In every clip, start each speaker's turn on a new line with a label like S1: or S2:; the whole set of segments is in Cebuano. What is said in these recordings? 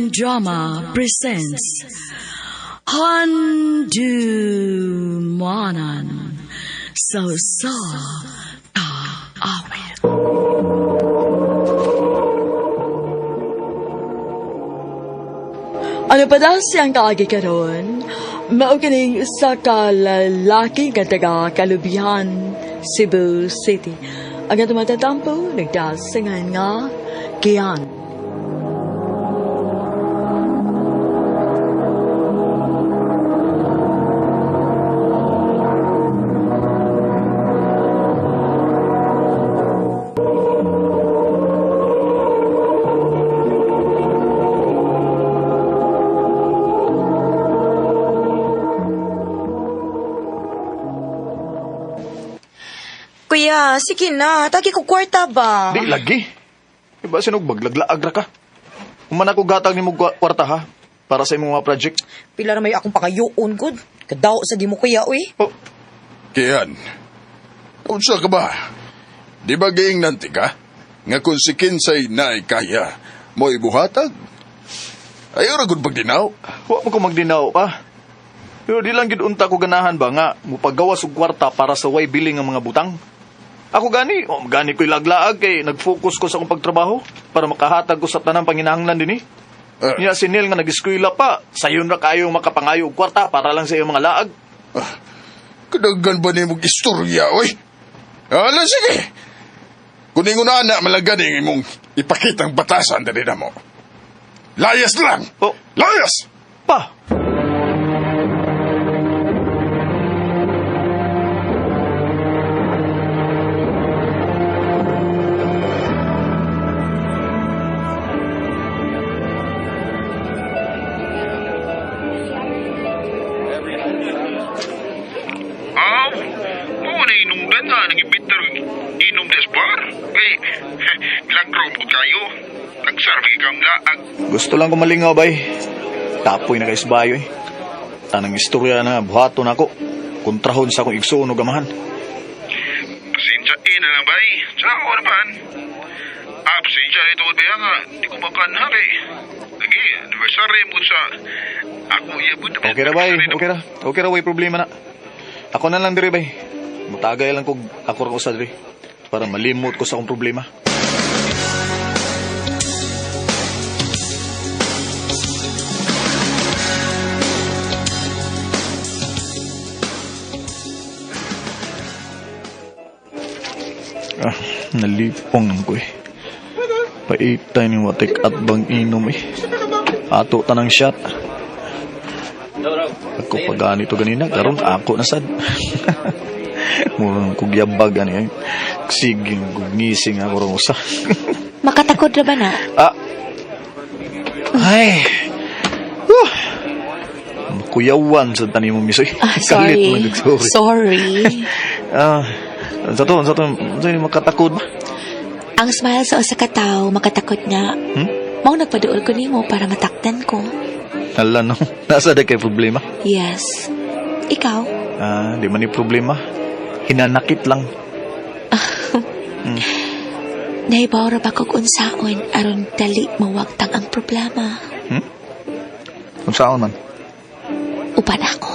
S1: Human Drama presents Handumanan sa Usa Ka Awit. Ano pa daw siyang kaagi karon? Mao kining usa ka lalaki nga taga Kalubihan, Cebu City. Ang atong matatampo, nagdasingan nga Kian.
S2: Kuya, sige na. Tagi ko kwarta ba?
S3: Di lagi. Iba sinog maglaglaag ra ka. Human ako gatag nimo kwarta ha para sa imong mga project.
S2: Pila na may akong pangayuon, good. Kadaw sa di mo, kuya, uy.
S3: Oh,
S4: Kian, unsa ka ba? Di ba giingnan ti ka? Nga kung si Kinsay naay kaya, mo ibuhatag? Ayaw ra gud pagdinaw.
S3: Wa mo ko magdinaw pa. Pero di lang gid unta ko ganahan ba nga mupagawas og kwarta para sa way billing ang mga butang. Ako gani, oh, gani ko'y laglaag kay nag-focus ko sa akong pagtrabaho para makahatag ko sa tanang panginahanglan dinhi. Niya si Neil nga nag-eskwela pa, sayon ra kayo makapangayo og kwarta para lang sa iyong mga laag.
S4: Kadagan ba nimo istorya, oy? Ala, sige. Kung ingon na malagan ang imong ipakitang batasan dali na mo. Layas lang!
S3: Oh.
S4: Layas!
S3: Pa!
S5: Aw, mo na inungdan nga nang ibitar inom des bar. Kay, lagro po kayo. Nagsarbi kang laag.
S3: Gusto lang ko malingaw, bay. Tapoy na kay isbayo eh. Tanang istorya na buhaton ako. Kontrahon sa akong igsuon og amahan.
S5: Pasensya na lang, bay. Sa ako naman. Ah, pasensya na ito, bay nga. Di ko makanha kay. Lagi, anniversary mo sa... Ako iya po.
S3: Okay ra bay, okay ra. Okay ra way problema na. Ako na lang diri bay. Mutagay lang kog ako ra ko sa diri para malimot ko sa akong problema. Ah, nalipong naman ko eh. Paitay ni watik at bang inom eh. Ato tanang shot. Ako pa ganito ganina, karon ako na sad. Murang kog yabag ani ay. Sige, kog ngising ako rong usa.
S6: Makatakod ra ba na?
S3: Ah. Ay. Makuyawan sa tanim mo misoy.
S6: Ah, sorry.
S3: Kalit man sorry.
S6: Sorry.
S3: Ah, sa to, sa ni makatakod ba?
S6: Ang smile sa usa ka tawo makatakot nga.
S3: Hmm?
S6: Mao nagpaduol ko nimo para matakdan ko.
S3: Ala no, nasa da kay problema.
S6: Yes. Ikaw?
S3: Ah, di man ni problema. Hinanakit lang.
S6: Nahibaw ra ba kog unsaon aron dali mawagtang ang problema?
S3: Hmm? Unsaon man?
S6: Uban ako.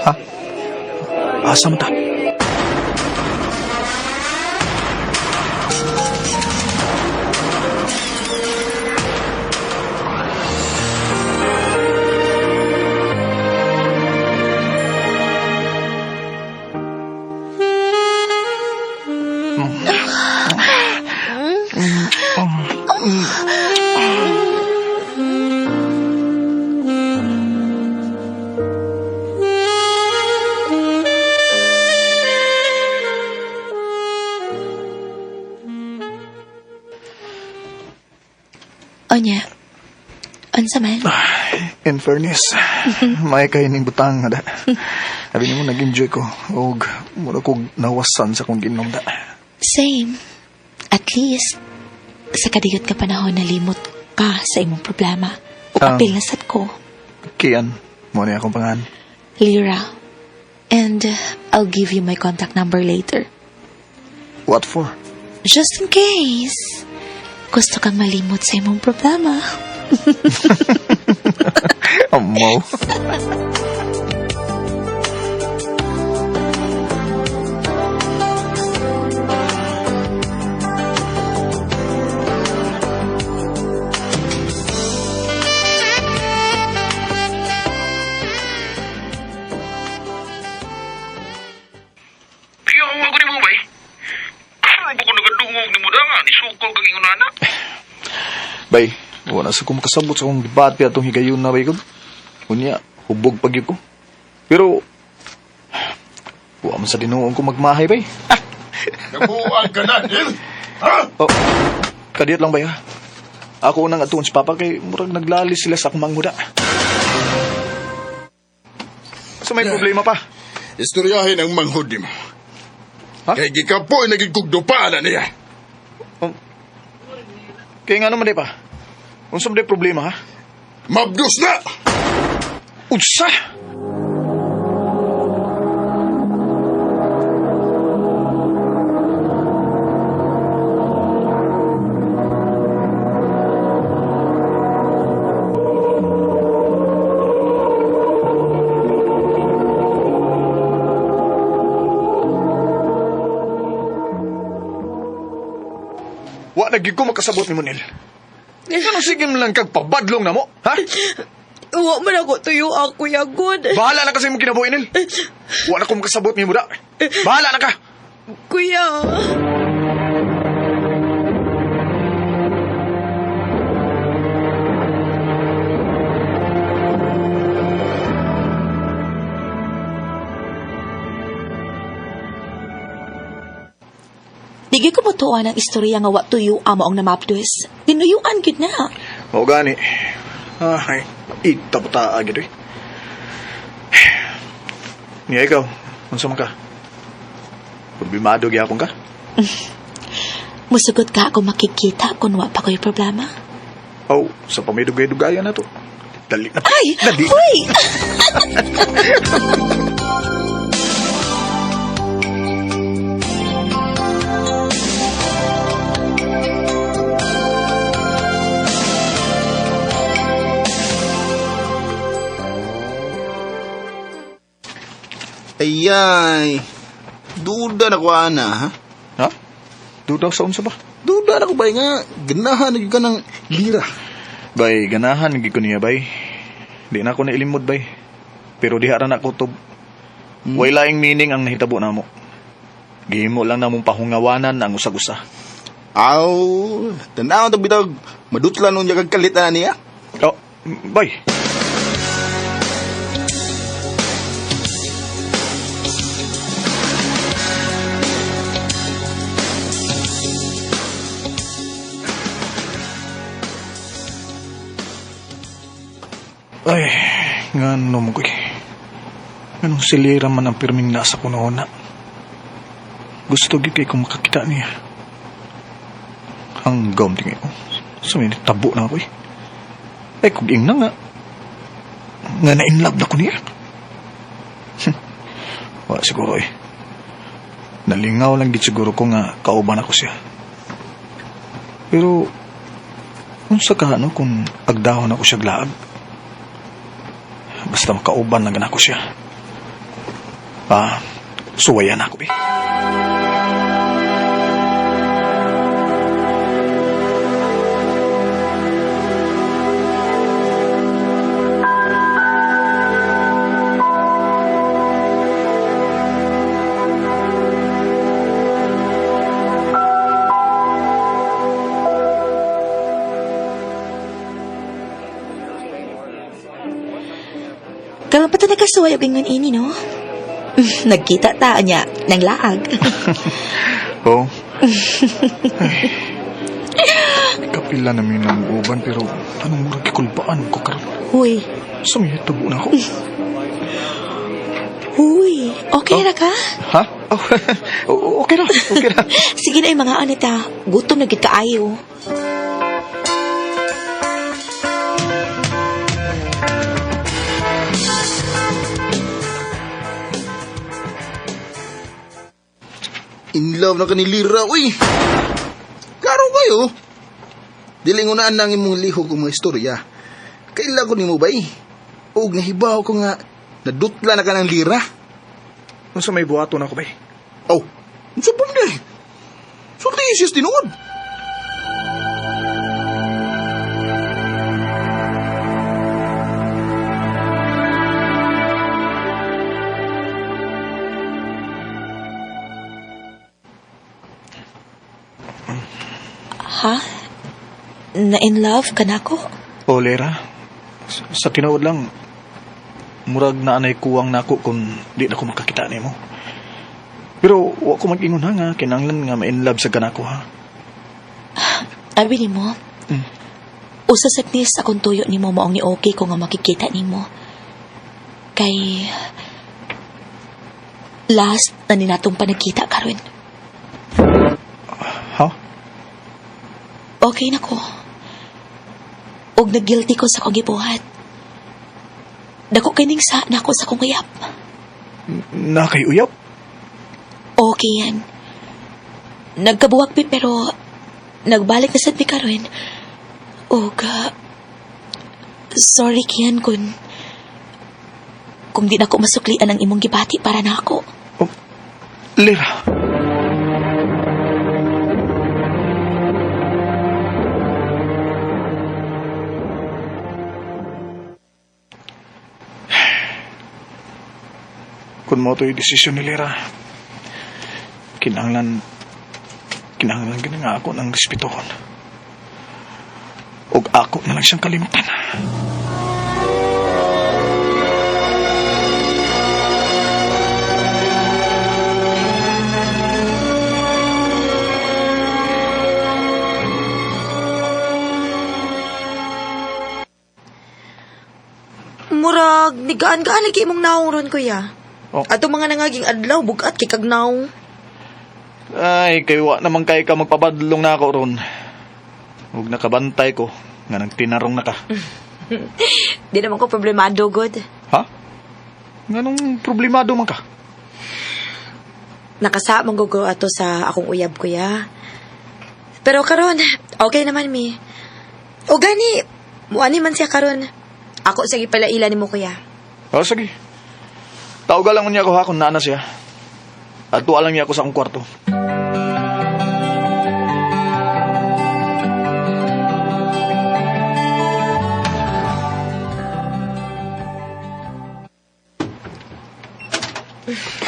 S3: Ha? Asa man ta?
S6: Onya. Unsa man?
S3: In fairness, may kay ning butang nga da. Sabi nimo nag-enjoy ko og mura kog nawasan sa akong ginom da.
S6: Same. At least, sa kadiyot ka panahon nalimot ka sa imong problema. Ug apil na sad ko.
S3: Kian, mo ni akong pangalan.
S6: Lyra. And I'll give you my contact number later.
S3: What for?
S6: Just in case. Gusto kang malimot sa imong problema.
S3: Amaw.
S5: Kaya ako ako ni mo, bay. Karoon ba ko nagadungog ni mo da nga? Nisukol kang ingon anak.
S3: Bay, wala sa kong makasabot sa akong debate atong higayon na bay ko. Unya, hubog pag ko. Pero, wa man sa dinuong ko magmahay bay.
S4: Nabuang ka na, Neil! Ha?
S3: Oh, kadiyot lang bay ha. Ako unang atuon si Papa kay murag naglalis sila sa akong manghuda. So may problema pa.
S4: Istoryahin ang manghod ni mo.
S3: Ha?
S4: Kay gikapoy naging kugdupaan na niya.
S3: Kaya nga naman di pa. Unsa man di problema ha?
S4: Mabdos na!
S3: Unsa? Wa na gyud ko makasabot ni Monel. Ano sige mo lang kag pabadlong na mo, ha?
S2: Wa man ako tuyo ako, Kuya God.
S3: Bahala na kasi mong kinabuhi, Nil. Wa na ko makasabot ni mo da. Bahala na ka.
S2: Kuya.
S6: Di ko motuan ang istorya nga wa tuyo amo ang namapdus. Tinuyuan gid na.
S3: Mao gani. Ay, ita pa ta agad eh. Niya ikaw, unsa man ka? Problemado gyapon ka?
S6: Musugot ka ako makikita kung wa pa ko'y problema.
S3: Oh, sa pamidugay-dugayan na to. Dali na.
S6: Ay!
S3: Dali.
S6: Hoy!
S7: Ayay. Duda na ko ana, ha?
S3: Ha? Dudaw sa unsa ba?
S7: Duda na ko ba nga ganahan na gyud ka ng lira.
S3: Bay, ganahan gyud ko niya bay. Di na ako nailimod bay. Pero diha ra na ako tob. Way laing meaning ang nahitabo namo. Gihimo lang namong pahungawanan ang usag-usa.
S7: Aw, tanaw to bitaw madutlan unya kag kalit ana niya.
S3: Oh, bay. Ay, ngano mo koy. Anong silira man ang pirming nasa kunoon na. Gusto gyud kay kung makakita niya. Ang gawm tingin ko. Sumini, tabo na ako eh. Ay, kung ingna nga. Nga na-inlove na ko niya. Wala siguro eh. Nalingaw lang gid siguro ko nga kauban ako siya. Pero, unsa ka ano kung agdahon ako siya glaag? Basta makauban lang ako siya. Ah, suwayan ako eh.
S6: Karon pa ta nagkasuway og ingon ini, no? Nagkita ta niya nang laag.
S3: Oo. Ay, kapila namin ng uban pero anong murag gikulbaan ko karon.
S6: Huy,
S3: Sumihitabo na ako.
S6: huy, okay
S3: Oh.
S6: ra ka?
S3: Ha? Oh, okay ra, okay ra.
S6: Sige na yung mga anita, gutom na gid kaayo.
S7: In love na ka ni Lira, uy. Klaro kayo. Dili ngunaan nang imong lihok og mga istorya. Kaila ko nimo bay. Og nahibaw ko nga nadutla na ka ng lira.
S3: Unsa may buhaton ako bay?
S7: Oh, unsa pa man eh? Sulti siya sa tinuod.
S6: Ha? Na in love ka na ko?
S3: O, Lera, sa tinuod lang, murag na anay kuwang nako kung di na ko makakita nimo. Pero wa ko mag-ingon ha nga kinahanglan nga ma-in love sa ganako ha.
S6: Abi nimo? Usa sa nis akong tuyo nimo maong ni okay ko nga makikita nimo. Kay last na ninatong panagkita karon.
S3: Ha?
S6: Okay na ko. Og nag-guilty ko sa akong gibuhat. Dako kining sa nako sa akong uyab.
S3: Na kay uyab?
S6: Okay yan. Nagkabuwak mi pero nagbalik na sad mi karon. Og sorry Kian kung di na ko masuklian ang imong gibati para nako.
S3: Oh, Lera. Kung mo to'y desisyon ni Lera, kinahanglan gani nga ako ng respetuhon. Og ako na lang siyang kalimutan.
S2: Murag, nigaan-gaan lagi imong naong ron, kuya.
S3: Oh.
S2: Ato mga nangaging adlaw, bugat kay kag naong.
S3: Ay, kay wa naman kay ka magpabadlong na ako ron. Ug nakabantay ko nga nang tinarong na ka.
S2: Di naman ko problemado, god.
S3: Ha? Nganong problemado man ka?
S2: Nakasa man gugo ato sa akong uyab, kuya. Pero karon, okay naman mi. O gani, muani man siya karon. Ako sa gipalaila nimo, kuya.
S3: Oh, sige. Tawag lang niya ako ha kung naana siya. Adto lang niya ako sa akong kwarto.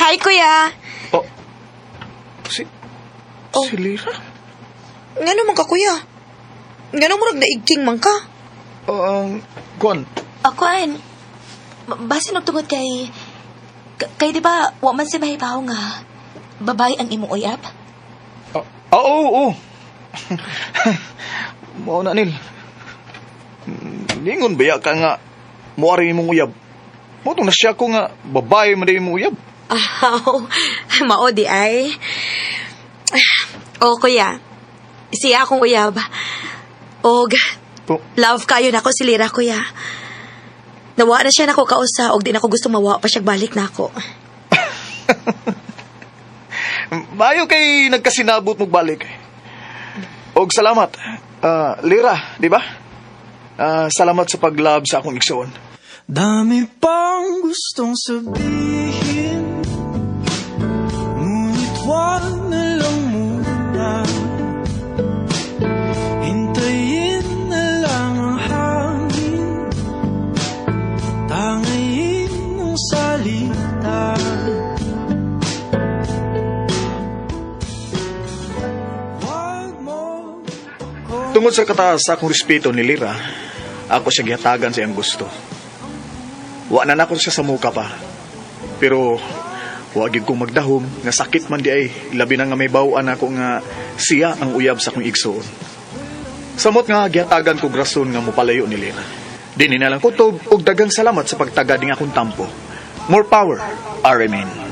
S2: Hi, kuya.
S3: Oh. Si
S2: Oh.
S3: Si Lira?
S2: Ngano man ka, kuya? Ngano murag naigking man ka?
S3: Kuan.
S6: Akuan, basin og tungod kay kay di ba wa man si mahibaw nga babae ang imong uyab?
S3: Oh, oo, oo. Mao na nil. Ningon ba ka nga moari imong uyab? Mo tong nasya ko nga babae man imong uyab.
S2: Aw, mao di ay. O, kuya. Siya akong uyab. Og,
S3: Oh,
S2: love kayo nako si Lira, kuya. Nawa na siya nako kausa og di nako gusto mawa pa siya balik nako.
S3: Mayo kay nagkasinabot mo balik. Og salamat. Lira, di ba? Salamat sa pag-love sa akong igsoon.
S8: Dami pang gustong sabihin, ngunit wag na lang muna. Hintayin na lang ang hangin, tangayin ang salita. Wag mo
S3: Tungod sa kataas sa akong respeto ni Lira, ako siya gihatagan sa iyang gusto. Wa na nako siya sa muka pa. Pero wa gyud kong magdahom nga sakit man di ay labi na nga may baw-an ako nga siya ang uyab sa akong igsoon. Samot nga gihatagan kog rason nga mopalayo ni Lira. Di ni na lang kutob og daghang salamat sa pagtaga ning akong tampo. More power, RMN.